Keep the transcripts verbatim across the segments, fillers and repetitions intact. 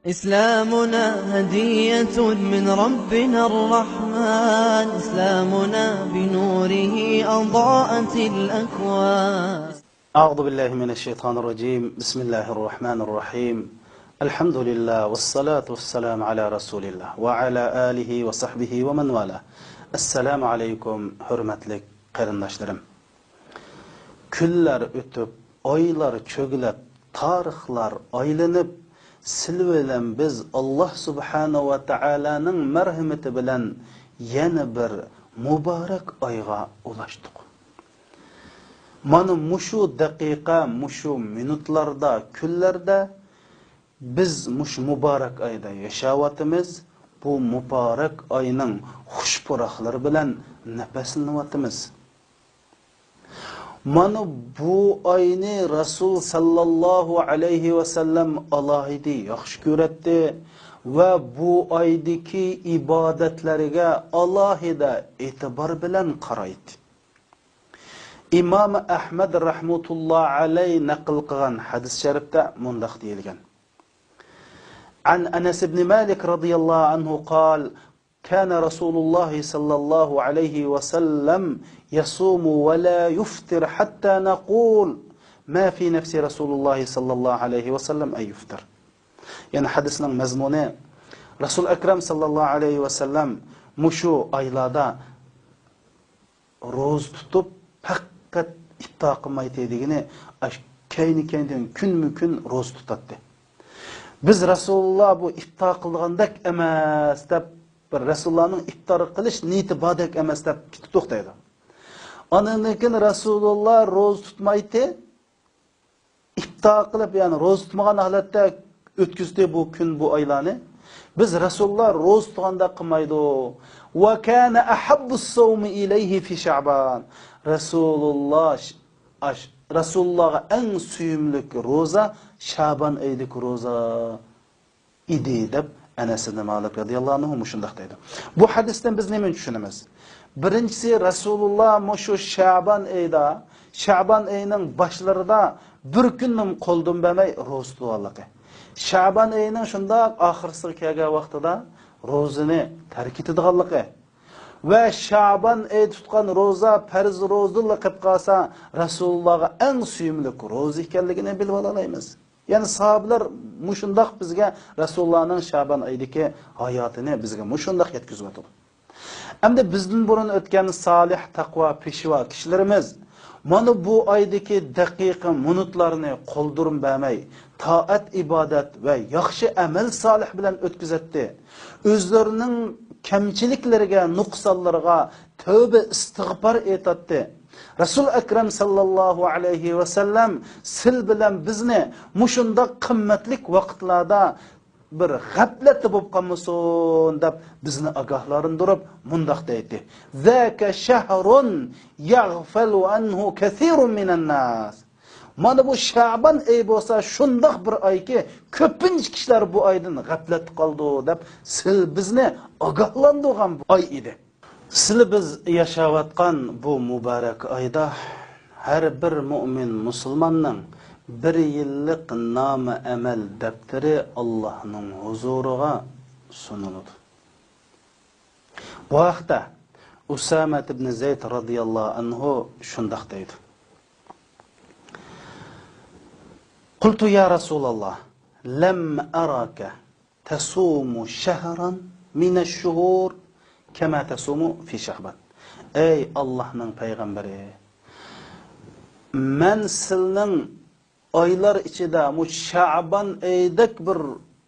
إسلامنا هدية من ربنا الرحمن، إسلامنا بنوره أضاءت الأكوان. أعوذ بالله من الشيطان الرجيم. بسم الله الرحمن الرحيم. الحمد لله والصلاة والسلام على رسول الله وعلى آله وصحبه ومن والاه. السلام عليكم، ھۆرمەتلىك قېرىنداشلىرىم. كۈنلەر ئۆتۈپ، ئايلار چۆگىلەپ، تارىخلار ئايلىنىپ، سىلى بىلەن بىز ئاللاھ سۇبھانەھۇ ۋە تائالانىڭ مەرھىمىتى بىلەن يەنە بىر مۇبارەك ئايغا ئۇلاشتۇق. مانا مۇشۇ دەقىقە، مۇشۇ مىنۇتلاردا، كۈنلەردە بىز مۇشۇ مۇبارەك ئايدا ياشاۋاتىمىز. بۇ مۇبارەك ئاينىڭ خۇش پۇراقلىرى بىلەن نەپەسلىنىۋاتىمىز. مانا بۇ ئاينى رەسۇل ساللاللاھۇ ئەلەيھى ۋەسەللەم ئالاھىدە ياخشى كۆرەتتى ۋە بۇ ئايدىكى ئىبادەتلەرگە ئالاھىدە ئېتىبار بىلەن قارايتتى. ئىمام ئەھمەد رەھمەتۇللا ئەلەي نەقىل قىلغان ھەدىس شەرىپتە مۇنداق دېيىلگەن: عن أنس بن مالك رضي الله عنه قال: كان رسول الله صلى الله عليه وسلم يصوم ولا يفطر حتى نقول: ما في نفس رسول الله صلى الله عليه وسلم أن يفطر. يەنى ھەدىسنىڭ مەزمۇنى، رەسۇل ئەكرەم ساللاللاھۇ ئەلەيھى ۋەسەللەم مۇشۇ ئايلاردا روزا تۇتۇپ، پەقەت ئىپتار قىلمايتتى دېگىنى، ئاش-، كەينى-كەينىدىن كۈنمۇ-كۈن روزا تۇتاتتى. بىز رەسۇلۇللا بۇ ئىپتار قىلىدىغاندەك ئەمەس دەپ، بىر رەسۇلۇللانىڭ ئىپتار قىلىش نىيىتى باردەك ئەمەس دەپ كېتىپ توختايدۇ. ئاندىن كېيىن رەسۇلۇللا روزا تۇتمايتتى. ئىپتار قىلىپ، يەنى روزا تۇتمىغان ھالەتتە ئۆتكۈزدى بۇ كۈن، بۇ ئايلارنى. بىز رەسۇلۇللا روزا تۇتقاندەك قىلمايدۇ. وكان أحب الصوم إليه في شعبان. رەسۇلۇللا، ئاش-، رەسۇلۇللاغا ئەڭ سۆيۈملۈك روزا شابان ئېيىدىكى روزا ئىدى، دەپ ئەنەس ئىبنى مالىك رەزىياللاھۇ ئەنھۇ مۇشۇنداق دەيدۇ. بۇ ھەدىستىن بىز نېمىنى چۈشىنىمىز؟ بىرىنچىسى، رەسۇلۇللا مۇشۇ شەبان ئېيىدا، شەبان ئېيىنىڭ باشلىرىدا بىر كۈننىمۇ قولدىن بەرمەي روزا تۇتۇۋالغانلىقى. شەبان ئېيىنىڭ شۇنداق ئاخىرسىغا كەلگەن ۋاقتىدا روزىنى تەرك ئېتىدىغانلىقى ۋە شەبان ئېيى تۇتقان روزا پەرز روزىدىنلا قېلىپ قالسا، رەسۇلۇللاغا ئەڭ سۆيۈملۈك روزا ئىكەنلىكىنى بىلىۋالالايمىز. يەنى ساھابىلەر مۇشۇنداق بىزگە رەسۇلۇللانىڭ شەبان ئايىدىكى ھاياتىنى بىزگە مۇشۇنداق يەتكۈزۈۋاتىدۇ. ئەمدى بىزدىن بۇرۇن ئۆتكەن سالىھ، تەقۋا، پېشۋا كىشىلىرىمىز مانا بۇ ئايدىكى دەقىقە، مىنۇتلارنى قولدۇرۇم بەرمەي، تائەت، ئىبادەت ۋە ياخشى ئەمەل سالىھ بىلەن ئۆتكۈزەتتى. ئۆزلىرىنىڭ كەمچىلىكلىرىگە، نۇقسانلىرىغا تەۋبە، ئىستىغپار ئېيتاتتى. رەسۇل ئەكرەم ساللاللاھۇ ئەلەيھى ۋەسەللەم سىل بىلەن بىزنى مۇشۇنداق قىممەتلىك ۋاقىتلاردا بىر غەپلەتتە بولۇپ قالمىسۇن دەپ بىزنى ئاگاھلاندۇرۇپ مۇنداق دەيتتى: ذاك شهر يغفل عنه كثير من الناس. مانا بۇ شەبان ئېيى بولسا شۇنداق بىر ئايكى، كۆپىنچە كىشىلەر بۇ ئايدىن غەپلەتتە قالىدۇ دەپ سىل بىزنى ئاگاھلاندۇرغان بۇ ئاي ئىدى. سىلى بىز ياشاۋاتقان بۇ مۇبارەك ئايدا ھەر بىر مۇئمىن مۇسۇلماننىڭ بىر يىللىق نامە ئەمەل دەپتىرى ئاللاھنىڭ ھۇزۇرىغا سۇنۇلىدۇ. بۇ ھەقتە ئۇسامە ئىبن زەيد رەزىياللاھۇ ئەنھۇ شۇنداق دەيدۇ: قلت يا رسول الله، لم أرك تصوم شهرا من الشهور كما تصوم في شعبان. ئەي ئاللاھنىڭ پەيغەمبىرى، مەن سىلنىڭ ئايلار ئىچىدە مۇشۇ شەبان ئېيىدەك بىر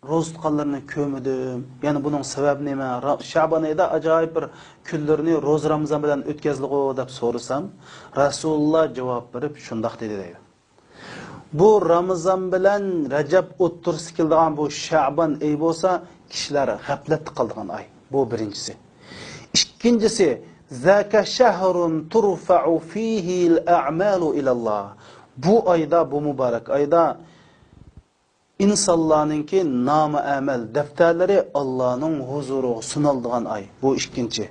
روزا تۇتقانلىرىنى كۆرمىدىم. يەنى بۇنىڭ سەۋەبى نېمە؟ را-، شەبان ئېيىدا ئاجايىپ بىر كۈنلىرىنى روزا رامىزان بىلەن ئۆتكەزدىغۇ دەپ سورىسام، رەسۇلۇللا جاۋاب بېرىپ شۇنداق دېدى دەيدۇ. بۇ رامىزان بىلەن رەجەب ئوتتۇرىسىدا كېلىدىغان بۇ شەبان ئېيى بولسا، كىشىلەر غەپلەتتە قالىدىغان ئاي. بۇ بىرىنچىسى. ئىككىنچىسى، ذاك شهر ترفع فيه الأعمال إلى الله. بۇ ئايدا، بۇ مۇبارەك ئايدا ئىنسانلارنىڭكى نامە ئەمەل دەپتەرلىرى ئاللانىڭ ھۇزۇرىغا سۇنۇلىدىغان ئاي. بۇ ئىككىنچى.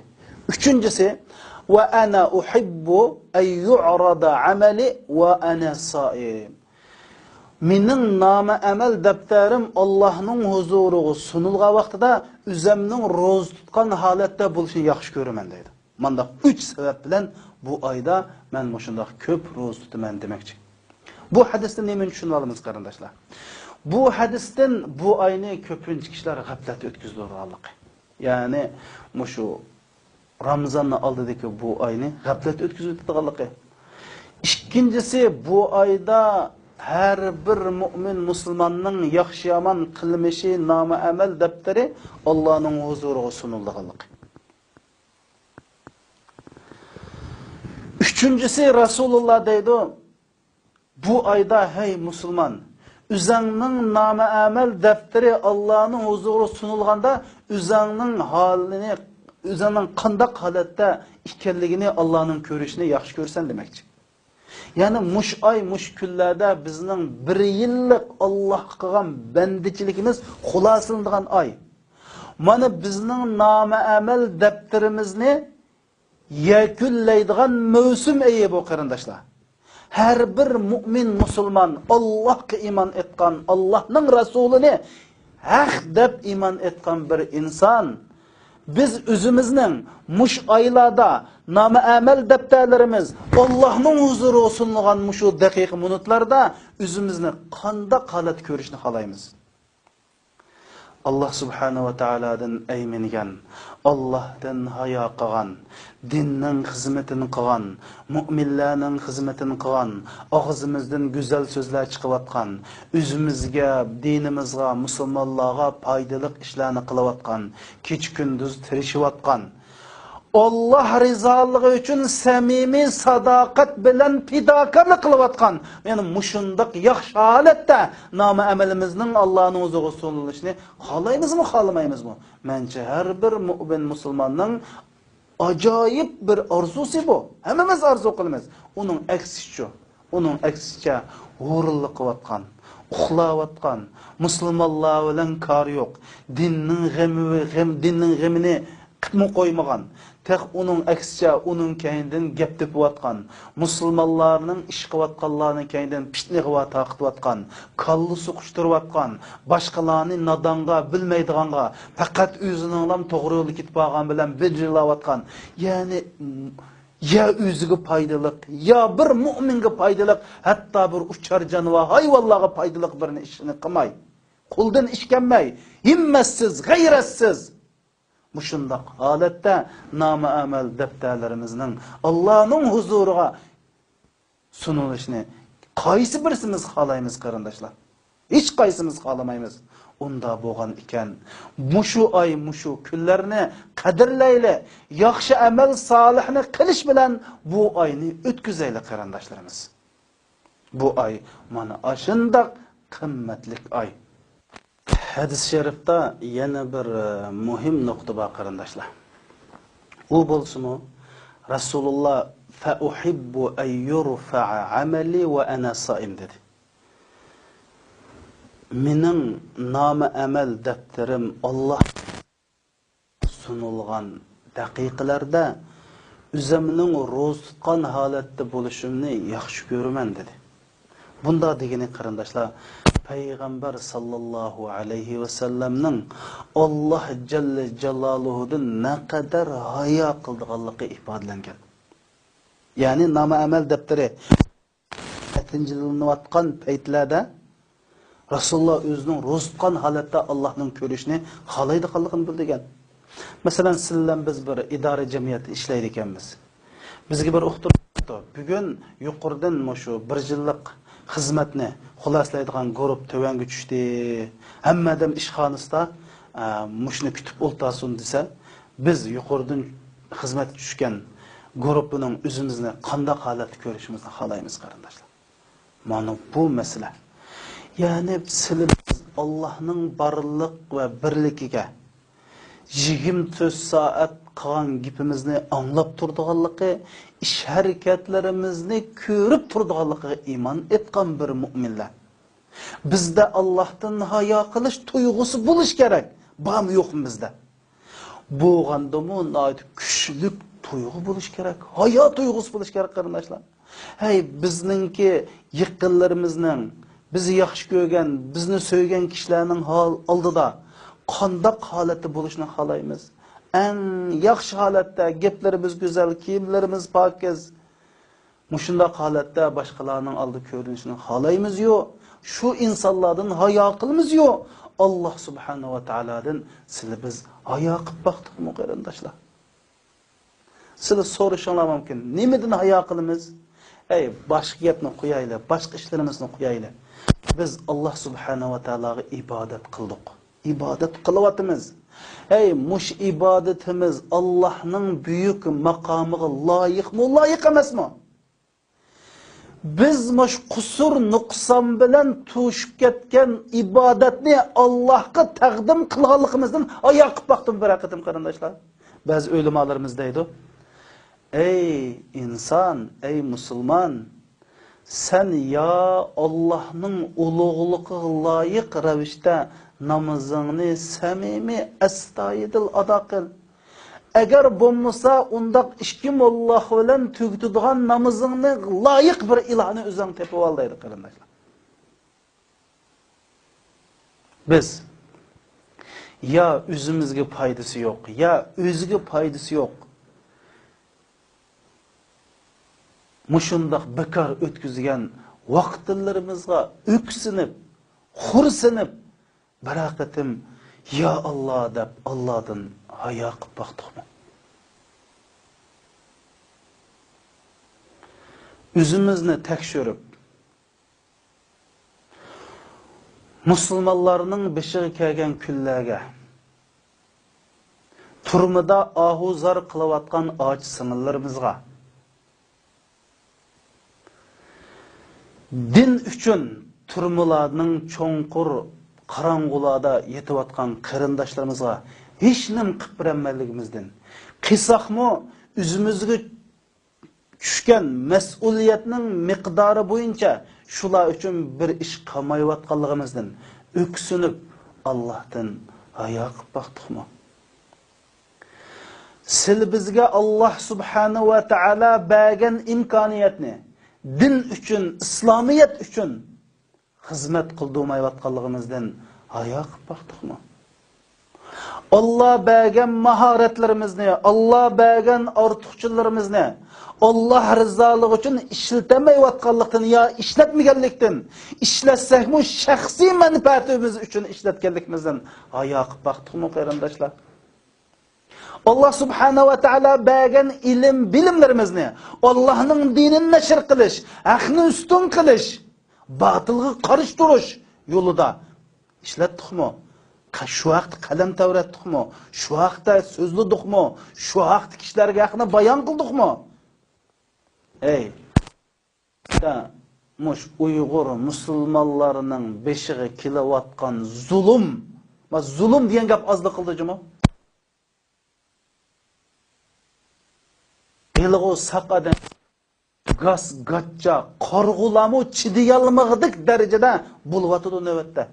ئۈچىنچىسى، وأنا أحب أن يعرض عملي وأنا صائم. مېنىڭ نامە ئەمەل دەپتەرىم ئاللاھنىڭ ھۇزۇرىغا سۇنۇلغان ۋاقتىدا ئۆزەمنىڭ روزا تۇتقان ھالەتتە بولۇشىنى ياخشى كۆرىمەن دەيدۇ. مانداق ئۈچ سەۋەب بىلەن بۇ ئايدا مەن مۇشۇنداق كۆپ روزا تۇتىمەن دېمەكچى. بۇ ھەدىستىن نېمىنى چۈشىنىۋالىمىز، قېرىنداشلار؟ بۇ ھەدىستىن بۇ ئاينى كۆپىنچە كىشىلەر غەپلەتتە ئۆتكۈزۈۋالغانلىقى. يەنى مۇشۇ رامىزاننىڭ ئالدىدىكى بۇ ئاينى غەپلەتتە ئۆتكۈزۈۋېتىدىغانلىقى. ئىككىنچىسى، بۇ ئايدا ھەر بىر مۇئمىن مۇسۇلماننىڭ ياخشى-يامان قىلمىشى، نامە ئەمەل دەپتىرى ئاللانىڭ ھۇزۇرىغا سۇنۇلىدىغانلىقى. ئۈچىنچىسى، رەسۇلۇللا دەيدۇ، بۇ ئايدا، ھەي مۇسۇلمان، ئۆزەڭنىڭ نامە ئەمەل دەپتىرى ئاللانىڭ ھۇزۇرىغا سۇنۇلغاندا، ئۆزەڭنىڭ ھالىنى، ئۆزەڭنىڭ قانداق ھالەتتە ئىكەنلىكىنى، ئاللانىڭ كۆرۈشىنى ياخشى كۆرىسەن دېمەكچى. يەنى مۇشۇ ئاي، مۇشۇ كۈنلەردە بىزنىڭ بىر يىللىق ئاللاھقا قىلغان بەندىچىلىكىمىز خۇلاسىلىنىدىغان ئاي. مانا بىزنىڭ نامە ئەمەل دەپتىرىمىزنى يەكۈنلەيدىغان مەۋسۇم ئېيى بۇ، قېرىنداشلار. ھەر بىر مۇئمىن مۇسۇلمان، ئاللاھقا ئىمان ئېيتقان، ئاللاھنىڭ رەسۇلىنى ھەق دەپ ئىمان ئېيتقان بىر ئىنسان، بىز ئۆزىمىزنىڭ مۇشۇ ئايلاردا نامە ئەمەل دەپتەرلىرىمىز ئاللاھنىڭ ھۇزۇرىغا سۇنۇلغان مۇشۇ دەقىقە مىنۇتلاردا ئۆزىمىزنى قانداق ھالەتتە كۆرۈشنى خالايمىز؟ ئاللاھ سۇبھانەھۇ ۋە تائالادىن ئەيمىنگەن، ئاللاھتىن ھايا قىلغان، دىننىڭ خىزمىتىنى قىلغان، مۇئمىنلەرنىڭ خىزمىتىنى قىلغان، ئاغزىمىزدىن گۈزەل سۆزلەر چىقىۋاتقان، ئۆزىمىزگە، دىنىمىزغا، مۇسۇلمانلارغا پايدىلىق ئىشلارنى قىلىۋاتقان، كېچە-كۈندۈز تىرىشىۋاتقان، ئاللاھ رىزالىقى ئۈچۈن سەمىمىي ساداقەت بىلەن پىداكارلىق قىلىۋاتقان، يەنى مۇشۇنداق ياخشى ھالەتتە نامە ئەمىلىمىزنىڭ ئاللانىڭ ھۇزۇرىغا سۇنۇلۇشىنى خالايمىزمۇ، خالىمايمىزمۇ؟ مەنچە ھەر بىر مۇئمىن مۇسۇلماننىڭ ئاجايىپ بىر ئارزۇسى بۇ. ھەممىمىز ئارزۇ قىلىمىز. ئۇنىڭ ئەكسىچۇ؟ ئۇنىڭ ئەكسىچە ھۇرۇنلۇق قىلىۋاتقان، ئۇخلاۋاتقان، مۇسۇلمانلار بىلەن كارى يوق، دىننىڭ غېمى، غېم، دىننىڭ غېمىنى قىپمۇ قويمىغان، تېخى ئۇنىڭ ئەكسىچە ئۇنىڭ كەينىدىن گەپ تېپىۋاتقان، مۇسۇلمانلارنىڭ ئىش قىلىۋاتقانلارنىڭ كەينىدىن پىتنە قىلىۋا تارقىتىۋاتقان، كاللا سوقۇشتۇرۇۋاتقان، باشقىلارنى نادانغا، بىلمەيدىغانغا، پەقەت ئۆزىنىڭلام توغرا يولدا كېتىپ بارغان بىلەن بىرلەۋاتقان، يەنى يا ئۆزىگە پايدىلىق، يا بىر مۇئمىنگە پايدىلىق، ھەتتا بىر ئۇچار جانىۋار، ھايۋانلارغا پايدىلىق بىرنى ئىشنى قىلماي، قولدىن ئىش كەلمەي، ھىممەتسىز، غەيرەتسىز. مۇشۇنداق ھالەتتە نامە ئەمەل دەپتەرلىرىمىزنىڭ ئاللانىڭ ھۇزۇرىغا سۇنۇلۇشىنى قايسى بىرسىمىز خالايمىز، قېرىنداشلار؟ ھېچقايسىمىز خالىمايمىز. ئۇنداق بولغان ئىكەن، مۇشۇ ئاي، مۇشۇ كۈنلەرنى قەدىرلەيلى، ياخشى ئەمەل سالىھنى قىلىش بىلەن بۇ ئاينى ئۆتكۈزەيلى، قېرىنداشلىرىمىز. بۇ ئاي مانا ئاشۇنداق قىممەتلىك ئاي. ھەدىس شەرىپتە يەنە بىر، ئە، مۇھىم نۇقتا بار، قېرىنداشلار. ئۇ بولسىمۇ، رەسۇلۇللا، فەئۇھىببۇ ئەن يۇرفەئە ئەمەلى ۋە ئەنە سائىم دېدى. مېنىڭ نامە ئەمەل دەپتىرىم ئاللاھ سۇنۇلغان دەقىقىلەردە ئۆزەمنىڭ روزا تۇتقان ھالەتتە بولۇشۇمنى ياخشى كۆرىمەن، دېدى. بۇنداق دېگىنى، قېرىنداشلار، پەيغەمبەر ساللاللاھۇ ئەلەيھى ۋەسەللەمنىڭ ئاللاھ جەللە جالالۇھۇدىن نەقەدەر ھايا قىلىدىغانلىقى ئىپادىلەنگەن. يەنى نامە ئەمەل دەپتىرى نەتىجىلىنىۋاتقان پەيتلەردە رەسۇلۇللا ئۆزىنىڭ روزا تۇتقان ھالەتتە ئاللاھنىڭ كۆرۈشىنى خالايدىغانلىقىنى بىلدۈرگەن. مەسىلەن، سىلەر بىلەن بىز بىر ئىدارە جەمئىيەتتە ئىشلەيدىكەنمىز. بىزگە بىر ئۇقتۇرۇپ بەرىپتۇ، بۈگۈن يۇقىرىدىن مۇشۇ بىر يىللىق خىزمەتنى خۇلاسىلەيدىغان گۇرۇپ تۆۋەنگە چۈشتى. ھەممە ئادەم ئىشخانىسىدا، ئە، مۇشۇنى كۈتۈپ ئولتۇرسۇن دېسە، بىز يۇقىرىدىن خىزمەتكە چۈشكەن گۇرۇپپىنىڭ ئۆزىمىزنى قانداق ھالەتتە كۆرۈشىمىزنى خالايمىز، قېرىنداشلار. مانا بۇ مەسىلە. يەنى سىلىمىز ئاللاھنىڭ بارلىق ۋە بىرلىكىگە، يىگىرمە تۆت سائەت قىلغان گېپىمىزنى ئاڭلاپ تۇرىدىغانلىقى، ئىش ھەرىكەتلىرىمىزنى كۆرۈپ تۇرىدىغانلىقىغا ئىمان ئېيتقان بىر مۇئمىنلەر. بىزدە ئاللاھتىن ھايا قىلىش تۇيغۇسى بولۇش كېرەك. بارمۇ يوقمۇ بىزدە؟ بولغاندىمۇ ناھايىتى كۈچلۈك تۇيغۇ بولۇش كېرەك. ھايا تۇيغۇسى بولۇش كېرەك، قېرىنداشلار. ھەي، بىزنىڭكى يېقىنلىرىمىزنىڭ بىز ياخشى كۆرگەن، بىزنى سۆيگەن كىشىلەرنىڭ ھال-، ئالدىدا قانداق ھالەتتە بولۇشنى خالايمىز؟ ئەڭ ياخشى ھالەتتە، گەپلىرىمىز گۈزەل، كىيىملىرىمىز پاكىز. مۇشۇنداق ھالەتتە باشقىلارنىڭ ئالدىدا كۆرۈنۈشنى خالايمىزيۇ؟ شۇ ئىنسانلاردىن ھايا قىلىمىزيۇ؟ ئاللا سۇبھانەھۇ ۋە تائالادىن سىلى بىز ھايا قىلىپ باقتۇقمۇ، قېرىنداشلار؟ سىلى سورىشىڭلار مۇمكىن، نېمىدىن ھايا قىلىمىز؟ ئەي، باشقا گەپنى قويايلى، باشقا ئىشلىرىمىزنى قويايلى. بىز ئاللا سۇبھانەھۇ ۋە تائالاغا ئىبادەت قىلدۇق. ئىبادەت قىلىۋاتىمىز. ئەي، مۇشۇ ئىبادىتىمىز ئاللانىڭ بۈيۈك ماقامىغا لايىقمۇ، لايىق ئەمەسمۇ؟ بىز مۇشۇ قۇسۇر، نۇقسان بىلەن توشۇپ كەتكەن ئىبادەتنى ئاللاھقا تەقدىم قىلغانلىقىمىزدىن ھايا قىلىپ باقتىم بىرەر قېتىم، قېرىنداشلار. بەزى ئۆلىمالىرىمىز دەيدۇ، ئەي ئىنسان، ئەي مۇسۇلمان، سەن يا ئاللاھنىڭ ئۇلۇغلۇقىغا لايىق رەۋىشتە نامىزىڭنى سەمىمىي، ئەستايىدىل ئادا قىل. ئەگەر بولمىسا، ئۇنداق ئىككى موللاخ بىلەن تۈگىتىدىغان نامىزىڭنى لايىق بىر ئىلاھنى ئۆزۈڭ تېپىۋال دەيدۇ، قېرىنداشلار. بىز يا ئۆزىمىزگە پايدىسى يوق، يا ئۆزىگە پايدىسى يوق. مۇشۇنداق بىكار ئۆتكۈزگەن ۋاقىتلىرىمىزغا ئۆكسۈنۈپ، خورسىنىپ، بىرەر قېتىم يا ئاللا دەپ ئاللادىن ھايا قىلىپ باقتۇقمۇ؟ ئۆزىمىزنى تەكشۈرۈپ، مۇسۇلمانلارنىڭ بېشىغا كەلگەن كۈنلەرگە، تۈرمىدە ئاھۇ زار قىلىۋاتقان ئاچا سىڭىللىرىمىزغا، دىن ئۈچۈن تۈرمىلەرنىڭ چوڭقۇر قاراڭغۇلاردا يېتىۋاتقان قېرىنداشلىرىمىزغا ھېچنېمە قىلىپ بېرەلمەيدىغىنىمىزدىن، قىلساقمۇ ئۆزىمىزگە چۈشكەن مەسئۇلىيەتنىڭ مىقدارى بويىچە شۇلار ئۈچۈن بىر ئىش قىلمايۋاتقانلىقىمىزدىن ئۆكسۈنۈپ، ئاللاھتىن ھايا قىلىپ باقتۇقمۇ؟ سىلى بىزگە ئاللاھ سۇبھانەھۇ ۋە تائالا بەرگەن ئىمكانىيەتنى دىن ئۈچۈن، ئىسلامىيەت ئۈچۈن خىزمەت قىلدۇرمايۋاتقانلىقىمىزدىن ھايا قىلىپ باقتۇقمۇ؟ ئاللا بەرگەن ماھارەتلىرىمىزنى، ئاللا بەرگەن ئارتۇقچىلىرىمىزنى ئاللا رىزالىقى ئۈچۈن ئىشلىتەلمەيۋاتقانلىقتىن يا ئىشلەتمىگەنلىكتىن، ئىشلەتسەكمۇ شەخسىي مەنپەئەتىمىز ئۈچۈن ئىشلەتكەنلىكىمىزدىن ھايا قىلىپ باقتۇقمۇ، قېرىنداشلار؟ ئاللا سۇبھانەھۇ ۋە تائالا بەرگەن ئىلىم بىلىملىرىمىزنى ئاللانىڭ دىنىنى نەشر قىلىش، ھەقنى ئۈستۈن قىلىش، باتىلغا قارشى تۇرۇش يولىدا ئىشلەتتۇقمۇ؟ قا-، شۇ ھەقتە قەلەم تەۋرەتتۇقمۇ؟ شۇ ھەقتە سۆزلىدۇقمۇ؟ شۇ ھەقتە كىشىلەرگە ھەقنى بايان قىلدۇقمۇ؟ ئەي، مۇش ئۇيغۇر مۇسۇلمانلارنىڭ بېشىغا كېلىۋاتقان زۇلۇم، ما، زۇلۇم دېگەن گەپ ئازلا قىلدى جۇمۇ. ھېلىغۇ ساق ئادەم، گاس، گاچچا، قارىغۇلارمۇ چىدىيالمىغۇدەك دەرىجىدە بولۇۋاتىدۇ نۆۋەتتە.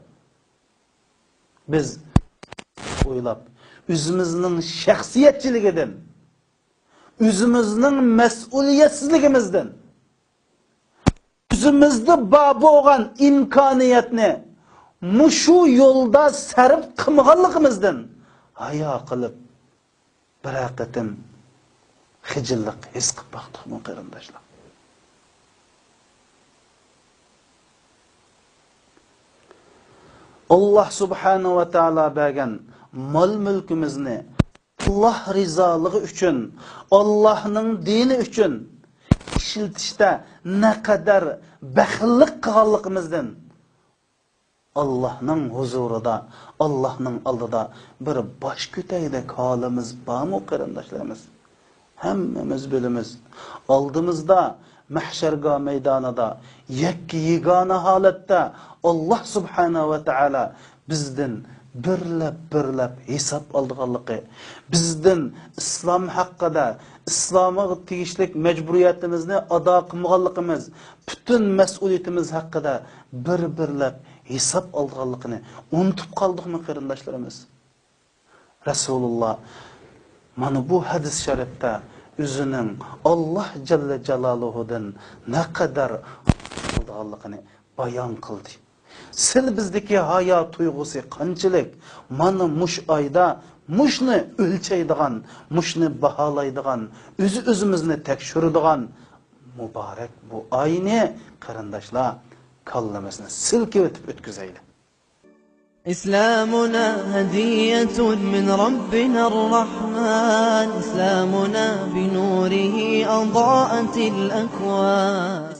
بىز ئويلاپ، ئۆزىمىزنىڭ شەخسىيەتچىلىكىدىن، ئۆزىمىزنىڭ مەسئۇلىيەتسىزلىكىمىزدىن، ئۆزىمىزدە بار بولغان ئىمكانىيەتنى مۇشۇ يولدا سەرپ قىلمىغانلىقىمىزدىن ھايا قىلىپ، بىرەر قېتىم خىجىللىق ھېس قىلىپ باقتۇقمۇ، قېرىنداشلار؟ ئاللا سۇبھانەھۇ ۋە تائالا بەرگەن مال-مۈلكىمىزنى ئاللا رىزالىقى ئۈچۈن، ئاللانىڭ دىنى ئۈچۈن ئىشلىتىشتە نەقەدەر بەخىللىك قىلغانلىقىمىزدىن، ئاللانىڭ ھۇزۇرىدا، ئاللانىڭ ئالدىدا بىر باش كۆتەيدەك ھالىمىز بارمۇ، قېرىنداشلىرىمىز؟ ھەممىمىز بىلىمىز، ئالدىمىزدا مەھشەرگاھ مەيدانىدا يەككە يېگانە ھالەتتە ئاللا سۇبھانەھۇ ۋە تائالا بىزدىن بىرلەپ-بىرلەپ ھېساب ئالىدىغانلىقى، بىزدىن ئىسلام ھەققىدە، ئىسلامغا تېگىشلىك مەجبۇرىيىتىمىزنى ئادا قىلمىغانلىقىمىز، پۈتۈن مەسئۇلىيىتىمىز ھەققىدە بىر-بىرلەپ ھېساب ئالىدىغانلىقىنى ئۇنتۇپ قالدۇقمۇ، قېرىنداشلىرىمىز؟ رەسۇلۇللا مانا بۇ ھەدىس شەرىپتە ئۆزىنىڭ ئاللا جەللە جالالۇھۇدىن نەقەدەر قىلىدىغانلىقىنى بايان قىلدى. سىل بىزدىكى ھايا تۇيغۇسى قانچىلىك؟ مانا مۇش ئايدا مۇشنى ئۆلچەيدىغان، مۇشنى باھالايدىغان، ئۆز-ئۆزىمىزنى تەكشۈرىدىغان مۇبارەك بۇ ئاينى، قېرىنداشلار، كاللىمىزنى سىلكىۋېتىپ ئۆتكۈزەيلى. إسلامنا هدية من ربنا الرحمن، إسلامنا بنوره أضاءت الأكوان.